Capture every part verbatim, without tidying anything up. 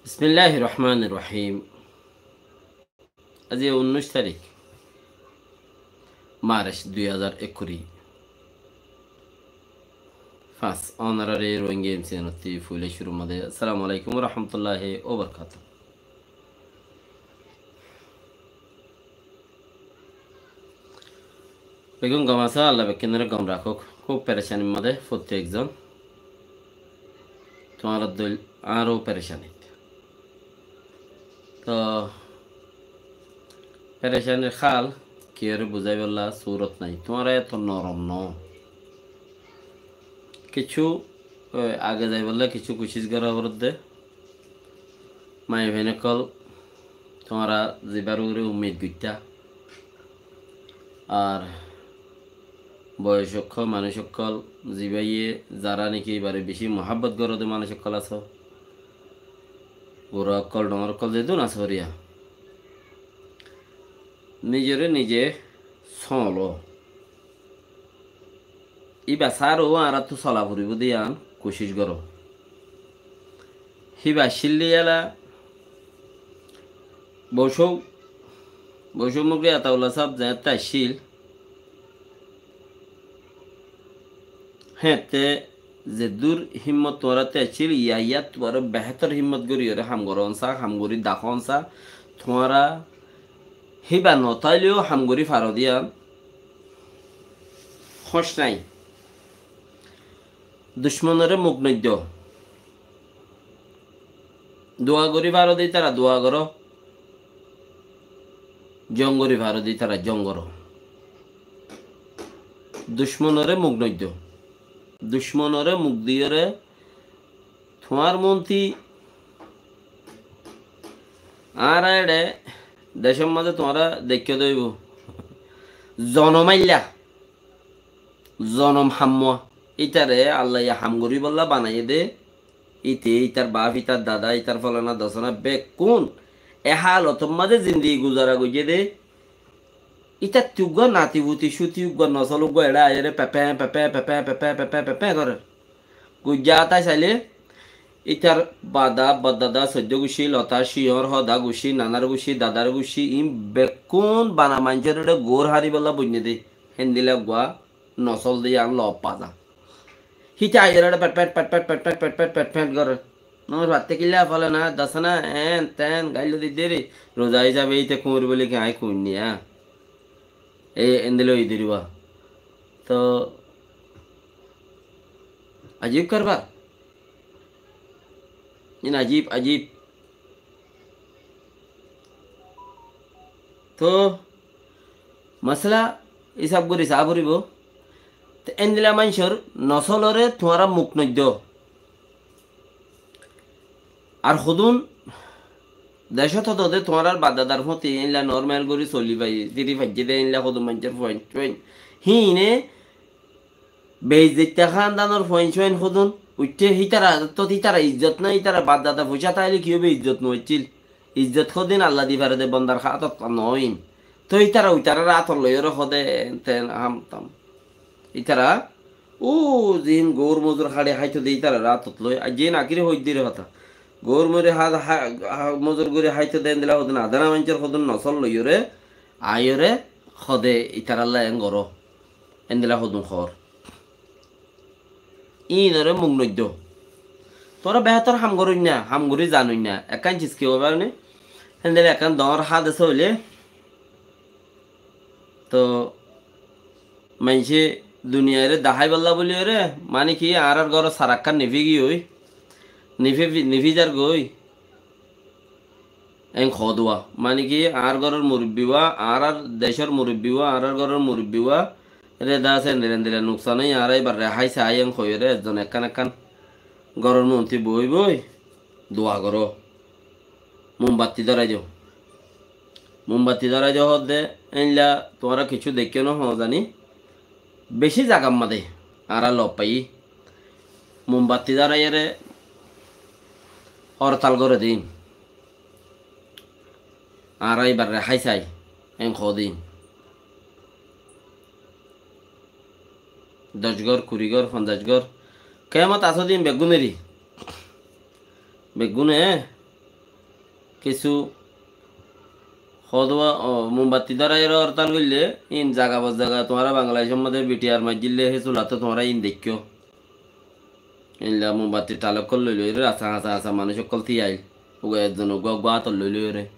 Bismilláhir rohmánir rohím. Aijja unnúic tarík, Marc, dui házar ekkuri fañs. Ónorare Rohingya M C N ottú foila cúrur mazé assalamu alaikum wa rahmatullahi wa barakatuhu. Beggún gom asó, Allah beggúnore gom rakók. Kúb perecanir mazé fottí ekzon. Tuáñrar dóil añára ó perecanit. Toh perecanir hál kiyóre buzáibolla surot nái. Tuáñra eto norom no. Kissú, e, age zaibolla kissú kucíc gorá foredde. Maiyafuain ókkol, tuáñra zibar uore ummid goittá, ar boyoc ókkol manúic ókkol, zibaye zará niki ibare beci muhábbot goróde manúic ókkol asó, gura ókkol, dhoóñr ókkol, zedún asó riya, nizore nize sóñlo. Íba sára ó añáráttu sola foribóu de yián kucíc goró. Híba accíl de yala Bocóu, Bocóu Mugri Ataullah sáb zeéñtte accíl, héeñtte zeddúr hímmot tuáñráttu accíl, yá, yáttu aró behétor hímmot goríyoré ham gorón sá, ham gorí dakón sá, tuáñra híba notáileó ham gorí faro de yián hóñc nái. Ducmonoré muk noiddo. Dua gorí faro de ítara dua goró. Zong gorí faro de ítara zong goró. Ducmonoré muk noiddo. Ducmonoré muk diyoré tuáñr monti añára eçe decór mazé tuáñra deikkó de óibou. Zonom ailla. Zonom hammúa. Ítare Allaye ham goríbolla banaiyé de. Íte, ítar baf, ítar dada, ítar folana dosana bekkún e hálotor mazé zindigi guzara goijjé de. Ítattú uggúa nati futi, cúti uggúa nosól uggúa eçé aiyóre pepe, pepe, pepe gorér. Goijjá átái sailé, ítar bada, baddada, soiddó guccí, lota, cíyóñr, hoda guccí, nanar guccí, dadar guccí, iín bekkún bana maincór eçé gór háribolla boinné de. Héndilla uggúa nosól de yián loof faza. Híte aiyóre eçé petpet, petpet, petpet gorér. Nómos faitté killa, folana dosana, en ten, gailló di deri. Ruza hísabe íte kuñir bóli ki aññí kuñir ni, á? E, endilla ói deriba. Toh, ajib karbar. Iín ajib, ajib. Toh, masala hísab gorí saá foribóu. Te endilla maincór nosóloré tuáñra muk noiddo. Ar hodún decót hodó de tuáñrar baddadar fúañti éilla normal gorí soli fai, firi faijjé de éilla hodún maincór fuain, fuain. Híine beizzot hándanor fuain fuain hodún uiththé, hítara, tót hítara izzot nái, hítara baddada foicá táile kiyó beizzot no accíl. Izzot hodún Allah di fare de bondar hátot noóin. Tói ítara uitarár átot loiyóre hodé ten ham tam. Ítara, ó, ziín goór mozur háçi háito de ítarar átot loi, aijja iín akíri hoiddír hotá. Goór mozur há-, há-, há-, mozur gorí háito de endilla hodún adana maincór hodún nosól loiyóre, aiyóre, hodé ítarallá en goró. Endilla hodún hoór. Íinoré muk noiddo. Tuáñra behétor ham goróinna, ham gorí zanoinna. Ekkán ciz ki óibo né? Héndilla ekkán doñr hádesa óile, toh maincé duniyairé daháibolla bóliyoré, mani ki, añárár góror sarakkán nifí giyói, nifí, nifí zargói. Eén hoódua, mani ki, añár góror murubbi uwá, añárár decór murubbi uwá, añárár góror murubbi uwá, reda asé, endilla endilla nuksan óiye, añára íbar rehái saái, eén hoiyóre ezzon ekkán ekkán góror muúnti boói boói dua goró. Mumbatti dórai do. Mumbatti dórai do hoódde, éilla tuáñra kessú deikkó no hoó zani. Bicí zagar mazé añára lof faiyí. Mumbatti dóraiyóre hortal goré din. Añára íbar rehái sai, en hoó din. Doc gór, kuri gór, fonzaic gór. Kemot asó din beggúneri. Beggúne, kissú hoódua, o, mombatti dóraiyóre hórtal goillé, íin zaga bor zaga, tuáñra Bangladecór mazé B T R maijjíle, hé sulattú tuáñra íin deikkó. Íinlla mombatti thal ókkol loi loiyóre, asá asá asá manúic ókkol tíail. Uggúa ezzon uggúa uggúa átot loi loiyóre.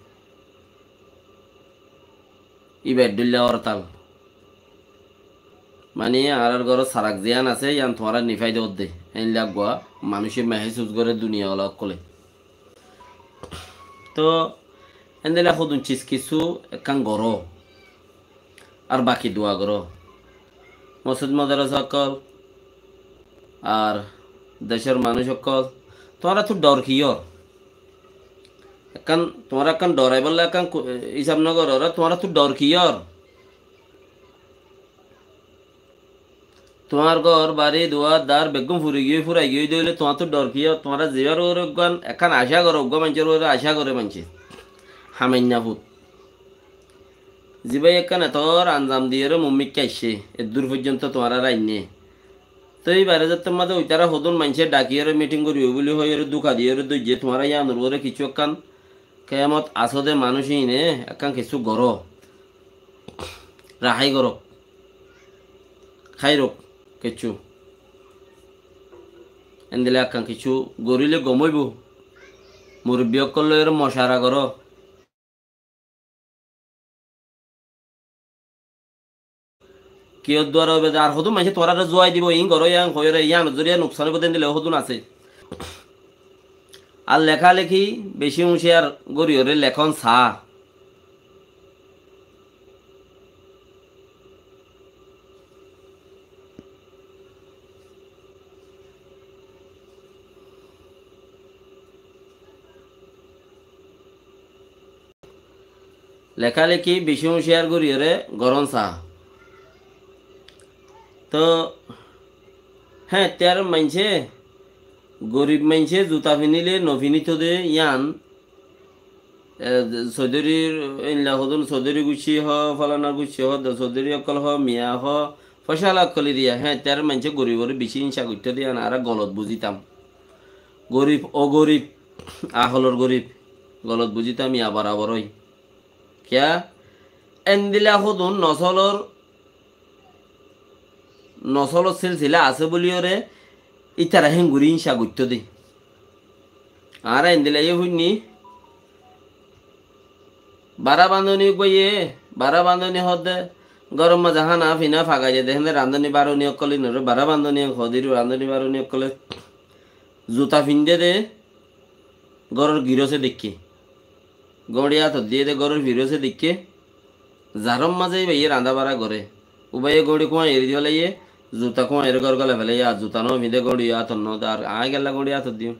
Íba eddúilla hórtal. Mani, añárár górot sarak ziyán asé, yían tuáñra nifái de ódde. Héinlla eggúa manúice mehésus goré duniya ola ókkolé. Tóu, héndilla hodún cis kissú ekkán goró. Ar baki dua goró. Mosjid modarasa ókkol, ar decór manúic ókkol, tuáñrattú dhor kiyór? Ekkán, tuáñra ekkán dhoraibólla ekkán ku-, e, hísab no gorór, tuáñrattú dhor kiyór? Tuáñr gór, bari, duar, dar beggún furi giyói, furai giyói de óile tuáñttú dhor kiyór? Tuáñra zibár uore uggúa ekkán acá goró, uggúa maincór uore acá goré maincé. Hamainna fut. Zibáye ekkán etór anzam diyóre muúmikká aiccé, eddúr foijjónto tuáñráre ainné. Tói íbaré zettór mazé uitará hodún maincé dhakiyóre míthing goríbo buli hoiyóre dúka diyóre dóijje, tuáñra yíanor uore kissú ekkán kemot asóde manúic íine ekkán kissú goró. Rahái gorók. Háirok kissú. Endilla ekkán kissú goríle gom óibo. Murubbi ókkol loiyóre mocara goró. Kiyór duara óibo de, ar hodún maincé tuáñráre zuwai dibo, iín goró, yían hoiyóre, yíanor zoriya nuksan óibo de, endilla hodún asé. Ar lekáleki bicí úñciyar goríyoré lekón saá. Lekáleki bicí úñciyar goríyoré gorón saá. Tóu, héeñtté ar maincé, gorib maincé zuta finíle nofinítode yían, e, sodórir, éilla hodún sodóri guccí hoó, fólana guccí hoó, de sodóri ókkol hoó, miya hoó, focála ókkol eriya, héeñtté ar maincé goriboré bicí íñca goittóde yían añára golot buzítám. Gorib, o gorib, aholor gorib, golot buzítám, yían borabor ói. Kiyá? Endilla hodún nosólor, nosólor sílsila asé bóliyoré ítara héngorí íñca goittóde. Añára endilla yó fúinni, bará bandóni uggúaye, bará bandóni hoódde, góror mazé hána finá fagaiyé de, hénde randóni baróni ókkol íinoré bará bandóni hoódde, randóni baróni ókkolé zuta findé de, góror giróse deikké. Góñçi átot diyé de góror firóse deikké. Zarón mazé íbayé randá bará goré. Ubáye góñçi kúañi eri difélaiyé, zuta kúañi eri gór gólai félaiyé, ar zuta nófinde góñçi yó átot nóde, ar aññí kiyólla góñçi átot diyúm?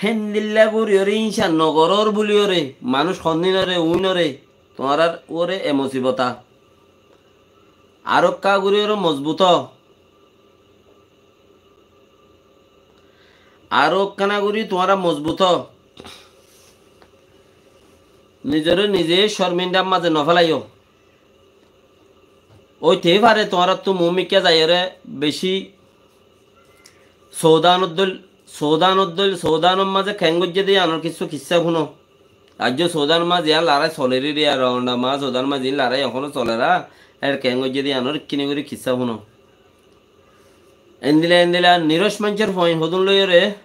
Héndilla goríyoré íñca nogorór bóliyoré, manúic hondínoré, uínoré, tuáñrár uore e mosibota. Aró ekká goríyoré mozbut ó. Aró ekkána gorí tuáñra mozbut ó. Nizoré nize córmindar mazé nofélaiyó. Óite fare tuáñrattú muúmikká zaiyóre bicí Sudan uddóil, Sudan uddóil, Sudanor mazé keén goijjé de yíanor kissú kissá fúno. Aijjó Sudanor mazé yían larái solér eri ar Rwandar mazé, Sudanor mazé iín larái ehóno solér, ar keén goijjé de yíanor ikkíni gorí kissá fúno. Endilla, endilla niróc maincór fuain hodún loiyóre,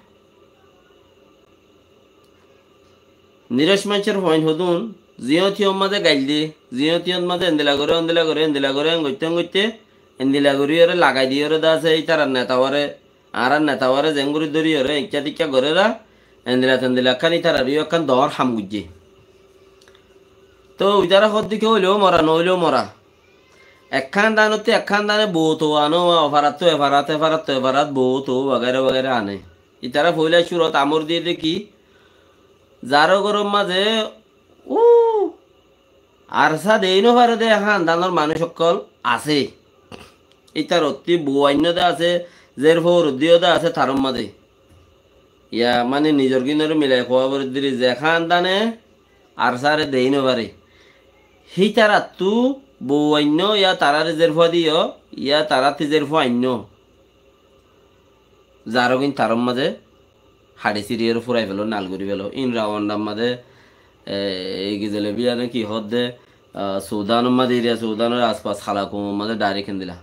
niróc maincór fuain hodún, ziyót iyót mazé gail di, ziyót iyót mazé endilla goré, endilla goré, endilla goré, en goitté, en goitté, endilla goríyoré lagai diyoré de asé, ítarar neta uore, añárar neta uore zeéngorí dóriyoré, eikká teikká goré ra, endilla tendilla ekkán ítarar yó ekkán doóñr ham goijjé. Tóu ítara hoódde ki óileó mora, noóileó mora. Ekkán danottú ekkán dane bout ou ané, ofarattú efarat, efarattú efarat bout ou wagaira wagaira ané. Ítara foóila cúrot amor diyé de ki, zaró góror mazé, u, arsá deéi nofaré de hándanor manúic ókkol asé. Ítarottí bou ainnó de asé, zérfua uoddíyo de asé tarár mazé. Yá, mani nizor gínoré milai hoóa foredde ri, ze hándané arsáre deéi nofaré. Hítarattú bou ainnó, yá taráre zérfua diyó, yá tarátti zérfua ainnó. Zaró gín tarár mazé haçi siriyóre fúrai feló, nal gorí feló. Ín Ruwandar mazé, e, e, Gizelebiya né ki hoódde, a, Sudanor mazé iriya, Sudanor aspas hála koumor mazé dhairek héndilla.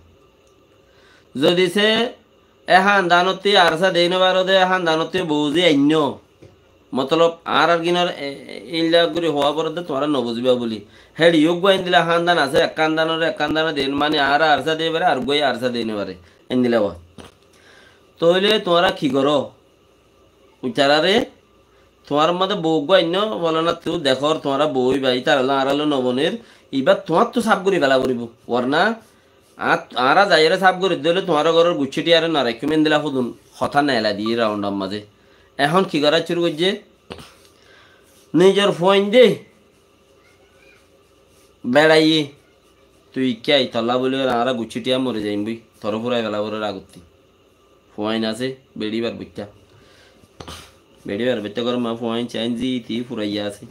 Zodi se e hándanottu arsá dei nofaró de, e hándanottu bou ze ainnó. Motolob, añárar gínor, e, e, ílla gorí hoó foredde, tuáñra nobuzíba buli. Héçe uggúa endilla hándan asé, ek hándanore ek hándane dein, mani añára arsá dei fare, ar uggúaye arsá dei nofare. Endilla hoó. Tóile tuáñra ki goró? Uitarare, tuáñrar mazé bou uggúa ainnó, bóle na, tui dekór, tuáñra bou ibá, ítarallá añárallá noboner, ibá tuáñttu sáf gorí fela foribó. Warna, añár, añára zaiyóre sáf gorí dile tuáñrar góror guccí tiyare no raikkúm, endilla hodún hotá neelai diyé Ruwandar mazé. Ehón ki gorá cúru goijjé? Nizor fuain de beçaiye, tui ikká ai, tolla buli hoile añára guccí tiya mori zaiyum boi, toré fúrai fela foribó agottí. Fuain asé, beçi bar boittá. Beçi bar boittá góror mazé fuain sain zi ti furaiya asé.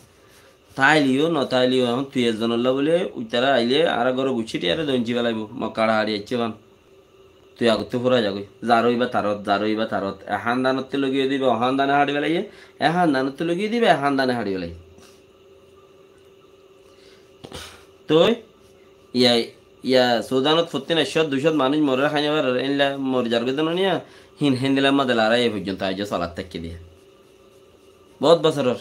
Táileyó, no táileyó, ehón tui ezzonolla buli, uitara aile, añára góror guccí tiyare doinci felaibó, mokkar haçi aiccé fán. Tui agottí fúrai zagói. Zaró ibá tarot, zaró ibá tarot. E hándanottu logiyé de ibá, o hándane haçi felaiye, e hándanottu logiyé de ibá, e hándane haçi felaiye. Toi, iya, iya, Sudanot fottín ekcót duicót manúic morer, háiya farer, éilla mori zargói de no niya, hín héndilla mazé larái e foijjonto aijjó solat táikke de. Bout bosóror,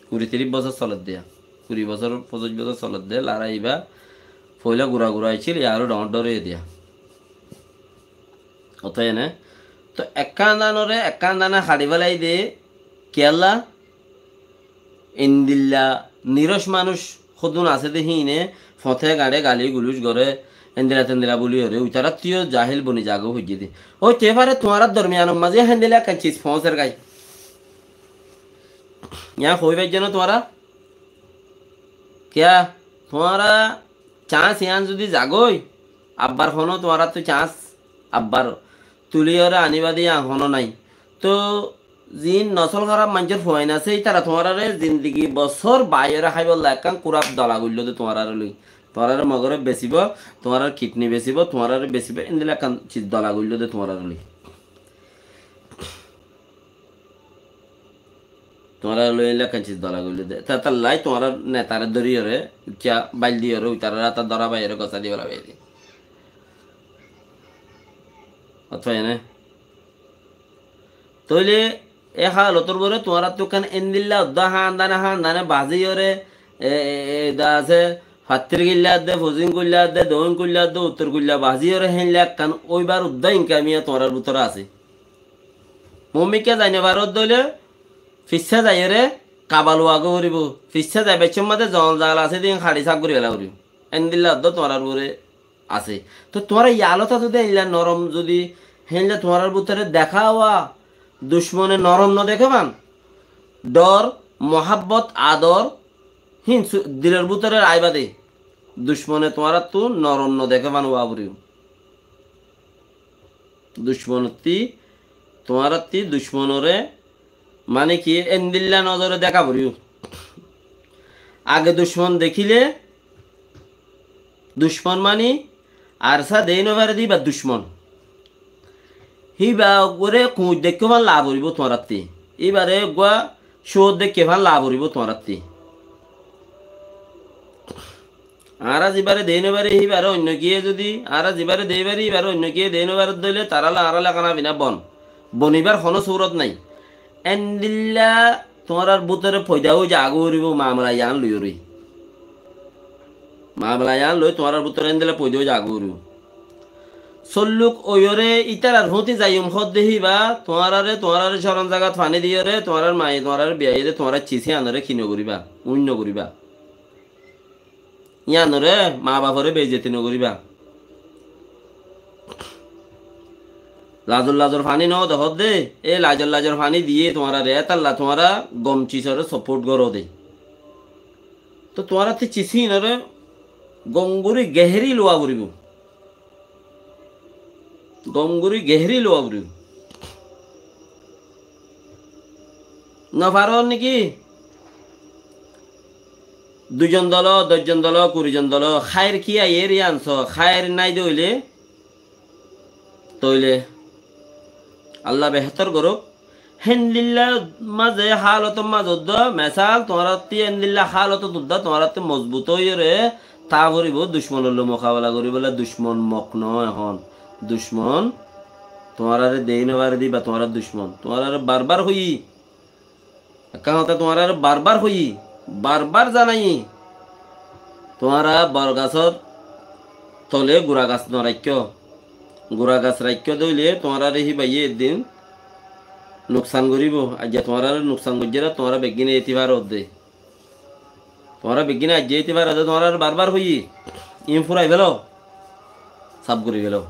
kuri tiríc bosór soledde ya, kuri bosór, foñsíc bosór soledde larái ibá, foila gura gura aiccíl, iya aró dhoóñr dhoóñr óiye de ya. Ótoba ene, to ekkán danore ekkán dane haçi félai de, kiyólla? Endilla niroc manúic hodún asé de híine foñte gañçe gali guluc goré, endilla tendilla buli goré, uitarattú yó jahil boni zagói foijjé de. Ói te fare tuáñrar dormiyanor mazé héndilla ekkán ciz foóñser gái. Yián hoói faijjó né tuáñra? Kiyá? Tuáñra cañs yián zudi zagói, abbar honó tuáñrattú cañs abbar tuliyóre aníba de yián honó nái. Tóu ziín nosól hóraf maincór fuain asé, ítara tuáñrare zindigi bosór baiyóre háibolla ekkán kúraf dola goilló de tuáñrare loi. Tuáñrare mogoreb besibó, tuáñrar kidni besibó, tuáñrare besibó, endilla ekkán ciz dola goilló de tuáñrare loi. Tuáñrare loi endilla ekkán ciz dola goilló de. Te, te tallá tuáñrar netare dóriyóre, uçá bail diyóre, uitarare áttu dóra baiyóre gosá diyóre baiyóre. Ótoba ene. Tóile e hálotor uore tuáñrattú ekkán endilla uddá hándane hándane bazíyore, e, e, e, da asé, fattír kuilla de, fozín kuilla de, doóin kuilla de, uttor kuilla bazíyore héndilla ekkán óibar uddá inkamiya tuáñrar bútore asé. Muúmikká zai nofaró de óile, fissá zaiyóre kabal uagói foribó. Fissá zaibar cómot de zongol zaal asé de, haçi sáf gorí fela foribó. Endilla uddá tuáñrar uore asé. Tóu tuáñra yalóta zudi héndilla norom zudi héndilla tuáñrar bútore deká ówa, ducmone norom no deké fán. Dhor, muhábbot, ador, hín su-, dilor bútore aibá de. Ducmone tuáñrattú norom no deké fán ówa foribó. Ducmonottí, tuáñrattí ducmonoré, mani ki, endilla nozore deká foribó. Age ducmon dekíle, ducmon mani arsá dei nofare de íba ducmon. Híba uggúare kuñc deikké fán laa foribó tuáñrattí. Íbare uggúa cóot deikké fán laa foribó tuáñrattí. Añára zibáre dei nofari, híbare oinno kiyé zudi, añára zibáre dei fari, híbare oinno kiyé dei nofare de óile, tarálla añárálla hána fina bon. Bonibar honó surot nái. Endilla tuáñrar bútore foida ói zagói foribó mamela yián loiyóre. Mamela yián loi tuáñrar bútore endilla foida ói zagói foribó. Solluk óiyore ítarar fúti zaiyum hoódde híba, tuáñrare, tuáñrare coron zagat faní diyore, tuáñrar maye, tuáñrare biyaye de, tuáñrar cis yíanoré ki nogoríba, úin nogoríba. Yíanoré maa baforé beijjoti nogoríba. Lazor lazor faní noó de hoódde, e lazor lazor faní diyé tuáñrare, étalla tuáñra gom cisoré soport goró de. Tóu tuáñrattú cis híinoré gom gorí gehéri luwa foribó. Gom gorí gehéri luwa foribó. Nofaró niki? Duizon dolo, doc zon dolo, kuri zon dolo, háir ki aiyér yián soó, háir nái de óile, tóile Allah behétor gorók, Héndilla mazé hálotor mazé uddá, mesal, tuáñrattí héndilla hálotot uddá, tuáñrattí mozbut óiyore táa foribó, ducmonor loi mukabela goríbolla, ducmon Mok no ehón. Ducmon tuáñrare dei no fare de, íba tuáñrar ducmon. Tuáñrare barbar hoiyí, ekkán hotá tuáñrare barbar hoiyí, barbar zanaiyí, tuáñra bor gasór tole gura gas no raikkó. Gura gas raikkó de óile tuáñrare híbaye eddin nuksan goríbo. Aijja tuáñrare nuksan goijjé de, tuáñra beggíne éti faro de. Tuáñra beggíne aijja éti faro de, tuáñrare barbar hoiyí, iín furai félo, saf gorí félo.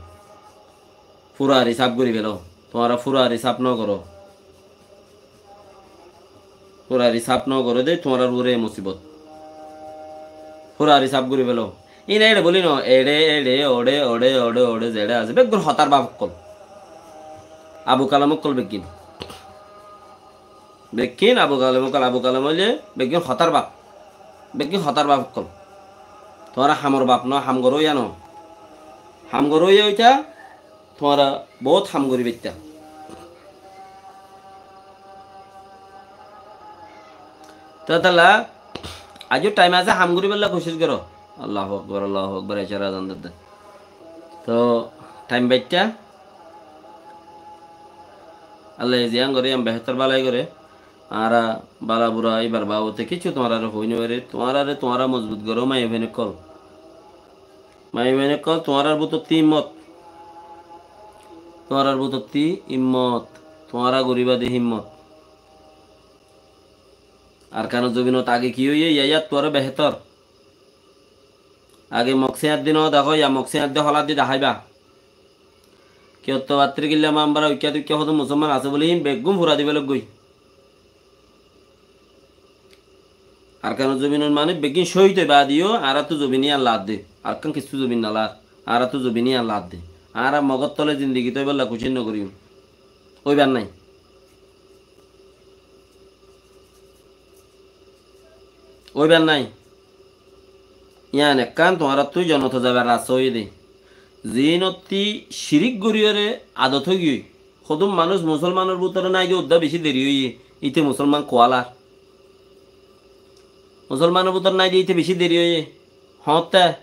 Fura eri saf gorí félo. Tuáñra fura eri saf no goró. Fura eri saf no goró de tuáñrar uore musibot. Fura eri saf gorí félo. Ín eçe bóli no, eçe, eçe, oçe, oçe, oçe, oçe, zeçe asé, beggún hotár baf ókkol. Abu Kalam ókkol beggín. Beggín Abu Kalam ókkol, Abu Kalam óile beggín hotár baf. Beggín hotár baf ókkol. Tuáñra hamor baf no, ham goró ya no. Ham goró ya óita, tuáñra bout ham gorí faittá. Tói tálla aijjó thaim asé, ham goríbolla kucíc goró. Allahu Akbar, Allahu Akbar, ecára azan dedde. Tói thaim baittá. Allaye ziyán goré, yián behétor bálai goré. Añára bála bura íbar babote kessú tuáñrare hoói no fari. Tuáñrare tuáñra mozbut goró, maiyafuain ókkol. Maiyafuain ókkol, tuáñrar bútottí himmot. Tuáñrar bútottí himmot. Tuáñra goríba de himmot. Arkanor zobinot age ki óiye, yá, yáttu aró behétor. Age Mok Siñar di no dekó, yá Mok Siñar di holar di deháiba. Kiyóttu battírgilla Mambara uikká tuikká hodún musolman asé bóli hín beggún fura diba lagói. Arkanor zobinor manúic beggín cóhid ói baade yó añáráttu zobin yían laadde. Arkán kessú zobin nalaar. Añáráttu zobin yían laadde. Añára Mogór tole zindigit óibolla kucíc nogoríyum. Óibar nái. Óibar nái. Yían ekkán tuáñráttu jonnoto zaibar rasta óiye de. Ziínottí cirík goríyore adot óigiyoi. Hodún manúic musolmanor bútore nái de uddá bicí deri óiye. Íte musolman kuálar. Musolmanor bútore nái de íte bicí deri óiye. Hoóñtte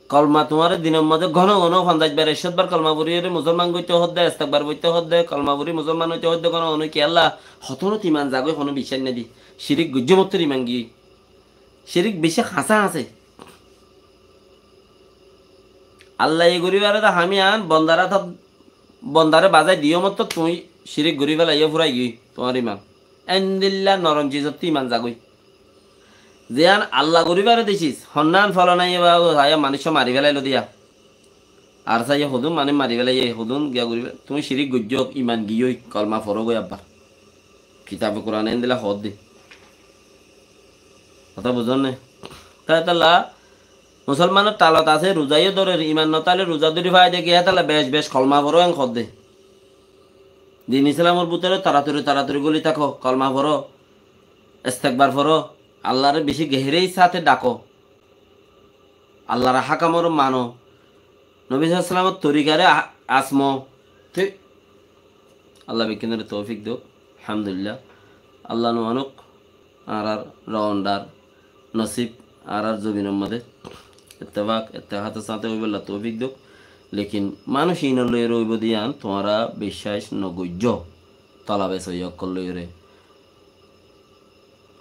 kolma tuáñre dinor mazé góno góno fonzaic bar, ekcót bar kolma foriyóre musolman goitté hoódde, estekbar foitté hoódde, kolma fori musolman óite hoódde góno góno, kiyólla? Hotónot iman zagói, honó biccác nái de. Cirík goijjó mottor iman giyói. Cirík bicí hañsá asé. Allaye gorí fare de ham yían, bondar át, bondare bazai diyó mottor tuñí cirík gorí felaiyó, furai giyói tuáñr iman. Endilla norom cizottú iman zagói. Ziyán Allah gorí fare de ciz, honnán folanaye ba, o, haya manúiccúa mari felailó diya. Ar saiye hodún manúic mari felaiyé, hodún giya gorí fe-, tuñí cirík goijjó, iman giyói, kolma foró goi abbar. Kitabe Kurane endilla hoódde. Hotá buzón né? Tói hétolla musolmanor talot asé, ruza yó dórer, iman no táile ruza dóri faida ki, hétolla bec bec kolma foró en hoódde. Din Islamor bútore toratori toratori góli táko, kolma foró, estekbar foró, Allaré bicí gehérai sáte dhako. Allar hákamoré mano. Nobi sallallahu alaihi wasallamor torikaré a-, asmo. Thík. Allah bekkúnoré toufik douk. Alhamdulillah. Allah nuanók añárar roondar nosib, añárar zobinor modé ettefak, ettehátor sáte óibolla toufik douk. Lekin manúic iín loiyóre óibo de yían tuáñra biccác nogoijjó. Tolabes óiya ókkol loiyóre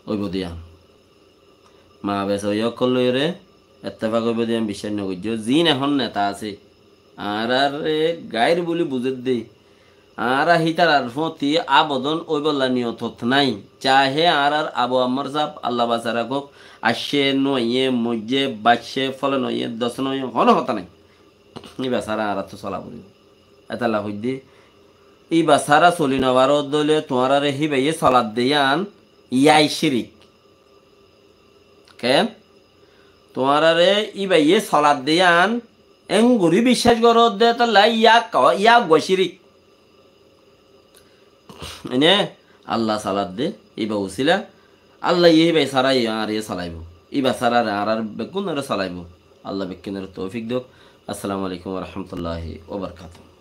óibo de yían. Mabes óiya ókkol loiyóre ettefak óibo de yían biccác nogoijjó. Ziín ehón neta asé, añáráre gair buli buzédde. Añára hítarar fúañti abodon óibolla niyotot nái. Cahe añárar Abu Ammar sáb, Allah basai rakók, aiccé, nuaiyé, moijjé, baiccé, fole noiyé, dos noiyé, honó hotá nái. Íba sára añáráttu sola foribó. Étalla hoiddé, íba sára soli nofaró dóile tuáñráre híbaye soladde yían yíai cirík. Ken? Tuáñráre íbaye soladde yían engorí biccác goródde étalla yíak-, yíak uggúa cirík. Ene Allah soladde íba usíla, Allaye íba sára añáre solaibó. Íba sára añárar bekkúnoré solaibó. Allah bekkúnoré toufik douk. Assalamu alaikum wa rahmatullahi wa barakatuhu.